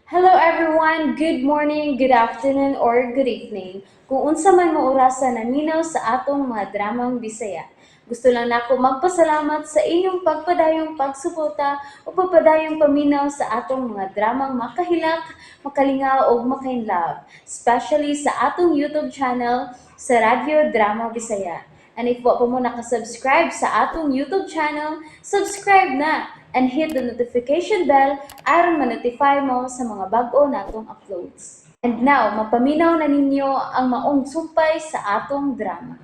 Hello everyone! Good morning, good afternoon, or good evening. Kung unsa man mo orasa naminaw sa atong mga dramang Bisaya. Gusto lang nako magpasalamat sa inyong pagpadayong pagsuporta o pagpadayong paminaw sa atong mga dramang makahilak, makalingaw ug makainlove, especially sa atong YouTube channel sa Radyo Drama Bisaya. And if wa pa mo nakasubscribe sa atong YouTube channel, subscribe na and hit the notification bell aron ma-notify mo sa mga bag-o natong uploads. And now, mapaminaw na ninyo ang maong sumpay sa atong drama.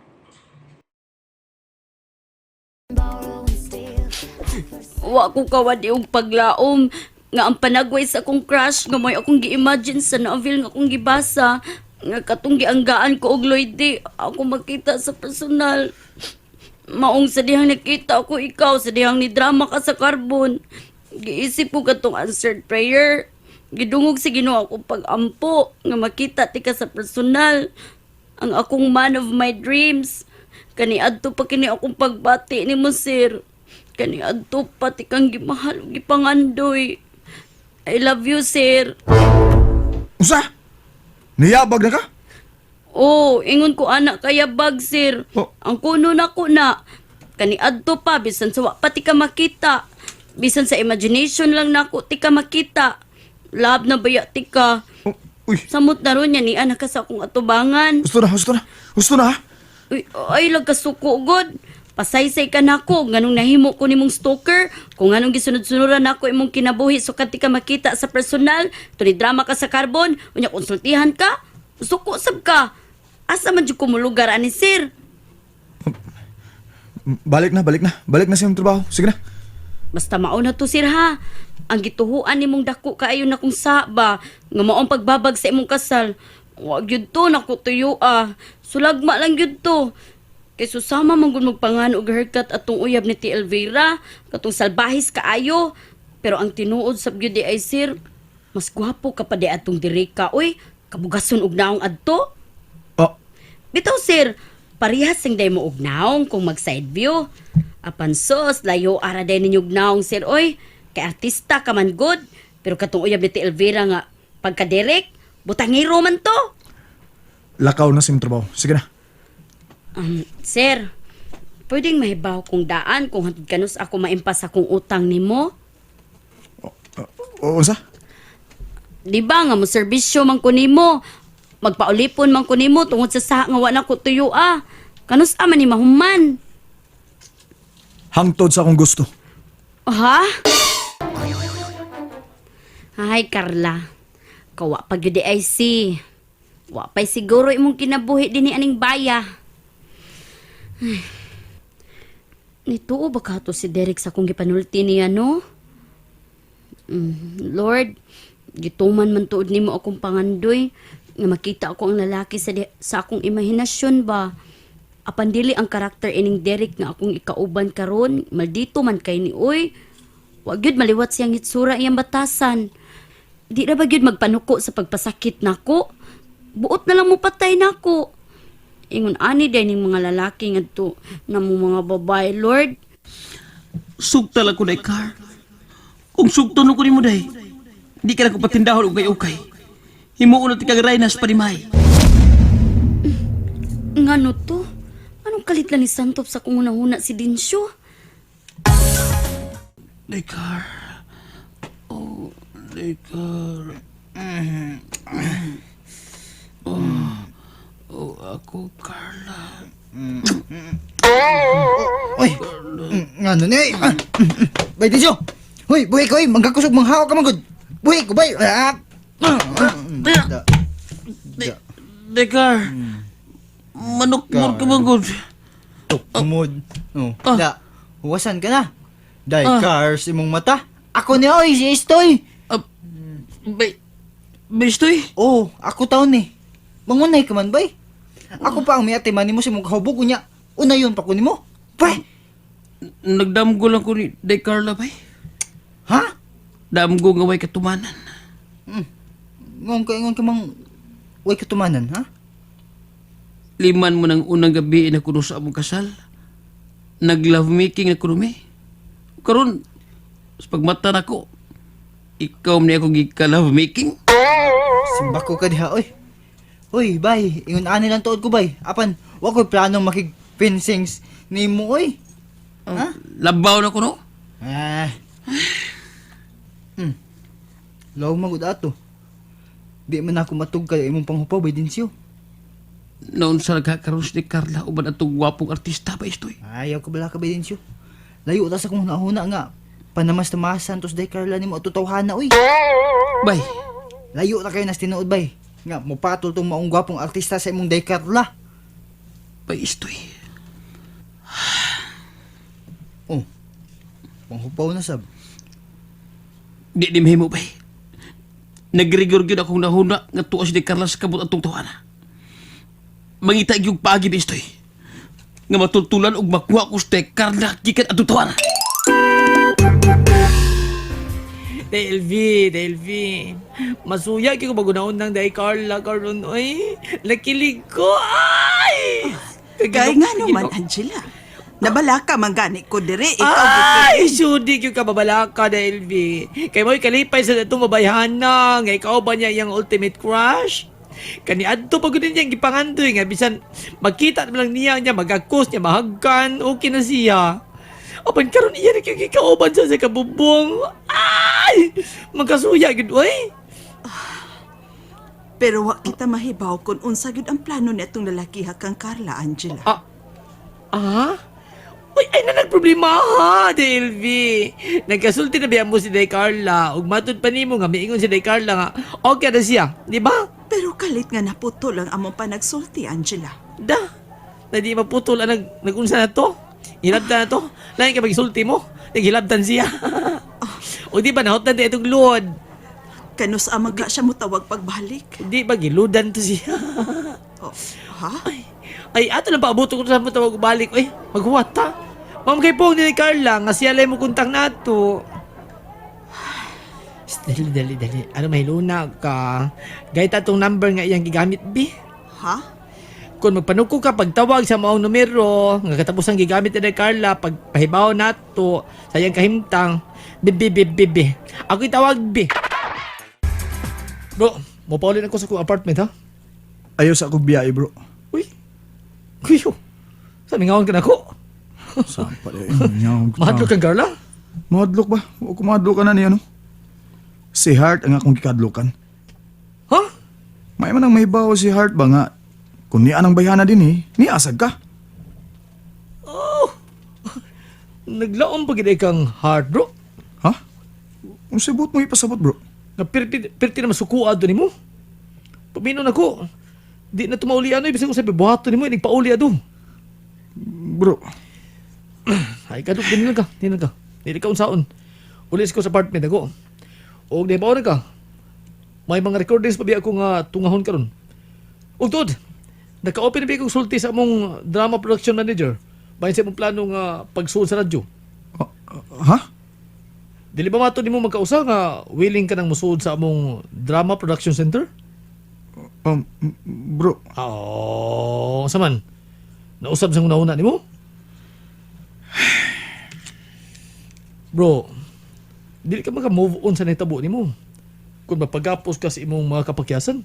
Wa ko kawad og paglaom nga ang panagway sa akong crush nga mo'y akong gi-imagine sa novel nga akong gibasa nga katong gianggaan ko og Lloyd ako makita sa personal. Maong sa dihang nakita ako ikaw, sa dihang ni drama ka sa Carbon. Giisip ko katong answered prayer. Gidungog sa Ginoo ako pag-ampo nga makita tika sa personal. Ang akong man of my dreams. Kani adto pa kini akong pagbati nimo, sir. Kani adto pa tikang gimahal ug gipangandoy. I love you, sir. Usa? Niyabag na ka? Oh, ingon ko anak kaya bag, sir. Oh. Ang kuno na ko na. Kani adto pa bisan sa wa pa ti ka makita. Bisan sa imagination lang nako ti ka makita. Love na baya ti ka. Oh, uy, Samot na ron niya ni anak ka sa akong atubangan. gusto na, gusto na. Gusto na, ha? Uy, ay lang kasuko god. Pasaysay ka nako nganong nahimo ko nimong stalker, kung anong gisunod-sunuran nako imong kinabuhi sukat ti ka makita sa personal, tuni drama ka sa Carbon, unya konsultihan ka, suko sab ka. Asa man jud ko molugar ani, sir? Balik na, balik na. Balik na sa iyong trabaho. Sige na. Basta mao na to, sir, ha. Ang gituhuan nimong dako kaayo na kung sa ba nga maong pagbabag sa imong kasal. Wa gyud to nako tuyo ah. Sulagma lang gyud to. Kay susama man gud magpangan og haircut atong uyab ni T. Elvira, katong salbahis kaayo. Pero ang tinuod sab gyud di ay, sir, mas gwapo ka pa di atong direka. Uy, kabugason og naong adto. Oh, Bitaw, sir, parehas sing day mo og naong kung mag side view. Apan sos, layo ara day ninyo og naong, sir, oy. Kay artista ka man good. Pero katong uyab ni Ti Elvira nga pagka-direct, butangero man to. Lakaw na sa iyong trabaho. Sige na. Sir, pwedeng mahibaw kong daan kung hantod kanus ako maimpas akong utang nimo? O, unsa? Di ba nga mo serbisyo man ko nimo? Magpaulipon man ko nimo tungod sa saha nga wa na ko tuyo ah. Kanus man ni mahuman? Hangtod sa akong gusto. Ha? Ay, Carla. Kawa pa gyud ay si. Wa pa'y siguro imong kinabuhi dinhi aning baya. Ay. Nituo ba ka to si Derek sa akong gipanulti niya, no? Lord, gituman man tuod nimo akong pangandoy nga makita ako ang lalaki sa akong imahinasyon ba. Apan dili ang karakter ining Derek nga akong ikauban karon, maldito man kay ni oy. Wa gyud maliwat siyang hitsura iyang batasan. Di ra ba gyud magpanuko sa pagpasakit nako? Buot na lang mo patay nako. Ingon ani day ning mga lalaki ngadto na mo mga babae, Lord. Sugta lang ko, day car. Kung sugto no ko nimo, day, di ka na ko patindahon og ukay. Himuon na tikag raynas pa ni May. Ngano to? Anong kalit lang ni Santop sa kung hunahuna si Dinsyo? Day car. Oh, day car. Oh, oh, ako, Carla. Uy, ngano ni? Ah, bay Tisyo. Hoy, buhi ko, oy, mangkakusog manghawak ka man gud. Buhi ko bay. Ah. Ah, ah, da. Day, day car. Manukmor ka man gud. Tukmod. Oh, Ah. da. Huwasan ka na. Dai Ah. cars imong mata. Ako ni oy si Istoy. Ah, bay, bay, Istoy. Oh, ako taon ni. Mangunay ka man bay. Ako pa ang miatiman nimo sa imong kahubog unya. Una yun pa ko nimo. Bay. Nagdamgo lang ko ni Day Carla, bay. Ha? Damgo nga way katumanan. Ngon ka ingon ka mang way katumanan, ha? Liman mo ng unang gabi na kuno sa among kasal. Nag-love making na kuno mi. Karon sa pagmata nako, Ikaw man ako gika-love making. Simbako ka diha, oy. Oy, bay, ingon ani lang tuod ko, bay. Apan, wa ko'y planong makig-fencings nimo, oy. Ha? Labaw na ko no. Ah. Law magud ato. Di man ako matugkal imong panghupaw, bay Densyo. Noon sa nagkakaroon si Carla uban atong gwapong artista ba istoy. Ayaw ko bala ka, bay Densyo. Layo ta sa kong hunahuna nga. Panamas-tamasan tos day Carla nimo ato tawhana, oy. Bay, Layo ta kayo nas tinuod, bay. Nga mopatol tong maong gwapong artista sa imong day Carla. bay istoy. Oh. Panghupaw na sab. Di di mahimo bay. Nagrigor gyud akong nahuna nga tuwa si Carla sa kabot atong tawana. Mangita gyud paagi ba istoy. Nga matultulan og makuha ko si Carla gikan atong tawana. DLV, DLV. Masuya kay ko bagunaon ng day Carla karon oy. Nakilig ko. Ay! Kay nga naman, Angela. Nabalaka man gani ko dire. Ikaw Ay, sudi gyud ka babalaka DLV. Kay mo'y kalipay sa atong mabayhana nga ikaw ba niya iyang ultimate crush? Kani adto pa gud niya gipangandoy nga bisan magkita na lang niya niya magakos niya mahagkan okay na siya. Apan karon iya na gyud gikauban sa kabubong. Ay! Magkasuya gyud oy. Pero wa kita mahibaw kung unsa gyud ang plano ni atong lalaki ha kang Carla, Angela. Ah? Ah? Uy, ay na nagproblema ha, DLV. Nagkasulti na biya mo si Day Carla. Ug matud pa nimo nga miingon si Day Carla nga okay na siya, di ba? Pero kalit nga naputol ang among panagsulti, Angela. Da. Na di maputol ang nagunsa na to. Hilabtan na to. Lain ka magsulti mo. Naghilabtan siya. O di ba nahotdan ta itong luod? Kanus amag ka siya mutawag pagbalik. Di ba giludan to siya? Oh, ha? Ay, ato lang paabuto ko sa mo tawag balik. Uy, maghuwat ta. Ma'am kay Pong ni Carla, nga siya lang mo kontak nato. Shh, dali, dali, dali. Ano, mahiluna ka. Gayta tong number nga iyang gigamit, bi. Ha? Kung magpanuko ka, pagtawag sa maong numero, nga katapos ang gigamit ni Carla, pagpahibaw nato, sa iyang kahimtang, bi, bi, bi, bi, bi. Ako'y tawag, bi. Bro, mo ako sa kong apartment, ha? Ayaw sa akong biyahe, bro. Uy, kuyo. Sa mingaon ka na ko. Sampa eh. Mahadlok kang Carla? Mahadlok ba? O kumadlok ka na niya, no? Si Hart ang akong gikadlokan. Ha? May man ang mahibaw si Hart ba nga kung niya ang bayhana din eh, niasag ka. Naglaom pa gid kang hard, bro. Ha? Kung sabot mo ipasabot, bro. Nga pirti, pirti na masukua do nimo. Pamino na ko. Di na tumauli ano, ibig ko sabi, buhato nimo, nagpauli ado. Bro, Ay, kadok, din lang ka, din lang ka. Dili ka unsaon. Ulis ko sa apartment ako. Og di ba na ka? May mga recordings pa biya ako nga tungahon karon. Og tuod, naka-open na biya kong sulti sa among drama production manager. Bahin sa imong plano nga pagsuod sa radyo. ah, ah, ha? Dili ba mato nimo magkausa nga willing ka nang musuod sa among drama production center? Bro, Oo, sa man. Nausab sa una-una nimo? Bro, dili ka maka-move on sa nahitabo nimo. Kung mapagapos ka sa imong mga kapakyasan.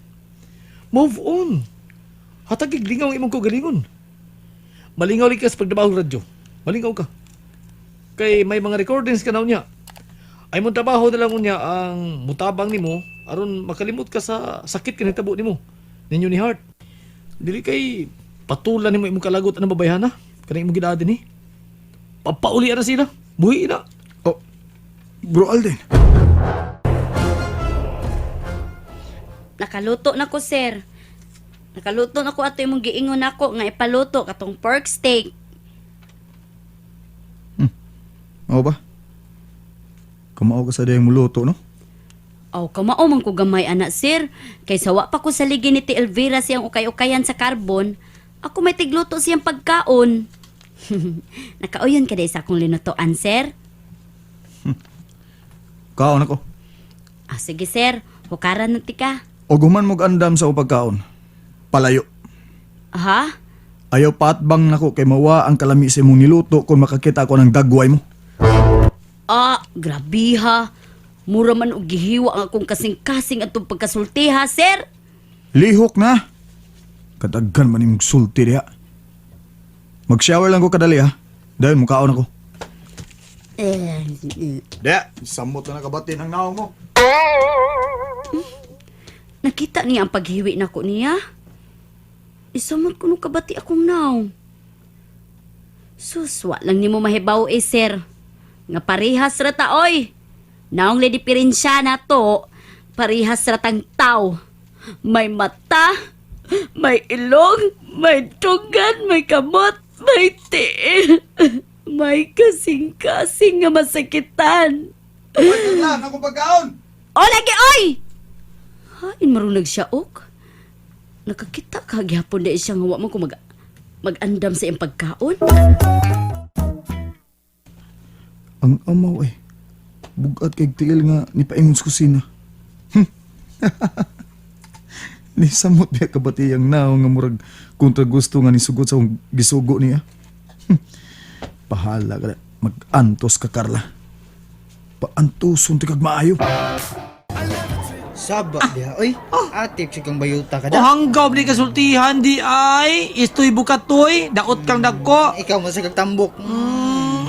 Move on. Hatag lingaw ang imong kaugalingon. Malingaw ka sa pagtrabaho sa radyo. Malingaw ka. Kay may mga recordings ka na unya. Ay mong trabaho na lang unya ang mutabang nimo aron makalimot ka sa sakit ka nahitabo nimo. Ninyo ni Heart. Dili kay patulan nimo imong kalagot anang babayhana. Kanang imong gidaadin ni. Papauli na sila. Buhi na. Oh, bro Alden. Nakaluto na ko, sir. Nakaluto na ko ato imong giingon nako nga ipaluto katong pork steak. Oo ba? Kamao ka sa dayang muluto, no? Aw, kamao man ko gamay ana, sir. Kay sawa pa ko sa ligi ni Ti Elvira siyang ukay-ukayan sa karbon. Ako may tigluto siyang pagkaon. Nakauyon ka day sa akong linutoan, sir. Kaon ako. Ah, sige, sir. Hukaran na ti ka. O guman mo andam sa upagkaon. Palayo. Ha? Ayaw patbang nako kay mawa ang kalami sa imong niluto kung makakita ko ng dagway mo. Ah, grabe ha. Mura man og gihiwa ang akong kasing-kasing atong pagkasultiha, sir. Lihok na. Kadaghan man imong sulti diha. Mag-shower lang ko kadali ha. Dahil mukaon ako. Diha, samot na nakabatin ang naong mo. Nakita niya ang paghiwi nako niya. Isamot ko nung kabati akong naong. Sus, wa lang nimo mahibaw eh, sir. Nga parehas ra ta, oy. Naong le diferensya na to, parehas ra tang tao. May mata, may ilong, may tunggan, may kamot, may tiil. May kasing-kasing nga masakitan. Lang, akong pagkaon! O lagi, oy! Hain marunag siya, ok. Nakakita ka gyapon dahil siya nga wa man ko mag-andam sa iyang pagkaon. Ang amaw eh. Bugat kay tiil nga ni paingon sa kusina. Ni samot biya kabati ang naong nga murag kontra gusto nga nisugot sa akong gisugo niya. Pahala ka na. Mag-antos ka, Carla. Paantoson ti kag maayo. Saba diha, oy. Atip siya kang bayuta ka O da. hanggaw ni kasultihan di ay istoy bukatoy daot kang dagko. Ikaw mo sa kang tambok.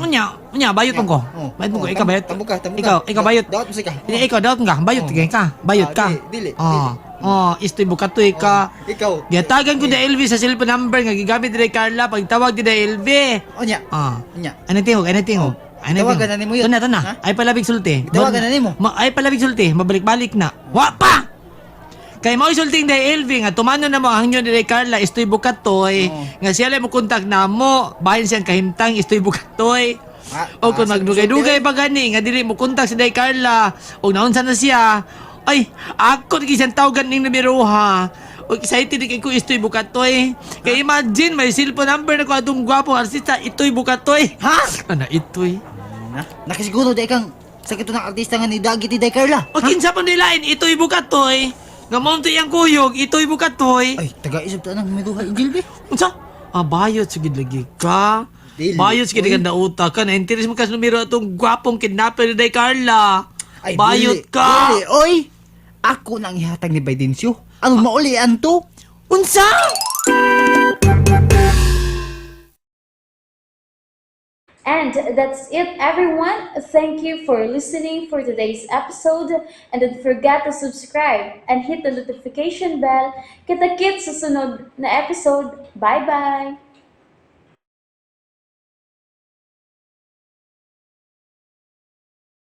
Unya, unya bayot man ko. Oh, Bayot mo ko oh, ikaw bayot. Tambok ka, tambok ka. Ikaw, ikaw bayot. Daot mo siya ka. Hindi, ikaw daot ka, bayot Oh. kay ka, bayot Ah, ka. dili, dili, Oh, oh, istoy bukatoy ka. Oh, ikaw. Gihatagan ko na LV sa cellphone number nga gigamit ni Carla pagtawag ni LV. Unya. Ah. Unya. Ano tingog? Ano tingog? Ano Tawagan na nimo yun. Tuna, tuna. Ha? Ay palabig sulti. Tawagan na nimo. Ay palabig sulti. Mabalik-balik na. Wa pa! Kay mao sulting dahil LV nga tumano na mo ang hangyo ni Carla istoy bukatoy Oo. nga siya lang mo kontak na mo bahin siyang kahimtang istoy bukatoy. Ah, O kung ah, magdugay-dugay pa gani nga dili mo kontak si Day Carla o naunsa na siya. Ay, ako lagi siyang tawagan ning numero ha. O excited kay ko istoy bukatoy. Kay imagine may cellphone number na ko atong gwapo artista itoy bukatoy. Ha? Ana itoy. Na, nakasiguro di kang sakit ng artista nga ni Dagit ni Day Carla. O kinsa pa nilain itoy bukatoy. Nga mao to iyang kuyog itoy bukatoy. Ay, taga-isip ta nang may duha Angel be. Unsa? Ah, bayot sige lagi ka. Dili. Bayot sige Uy. ka nauta ka. Na-interest mo ka sa numero atong gwapong kidnapper ni Day Carla. Ay, bayot dili. ka. Dili, oy. Ako nang ihatag ni Baidencio. Ano maulian to? Unsa? And that's it, everyone. Thank you for listening for today's episode. And don't forget to subscribe and hit the notification bell. Kita-kits sa sunod na episode. Bye-bye!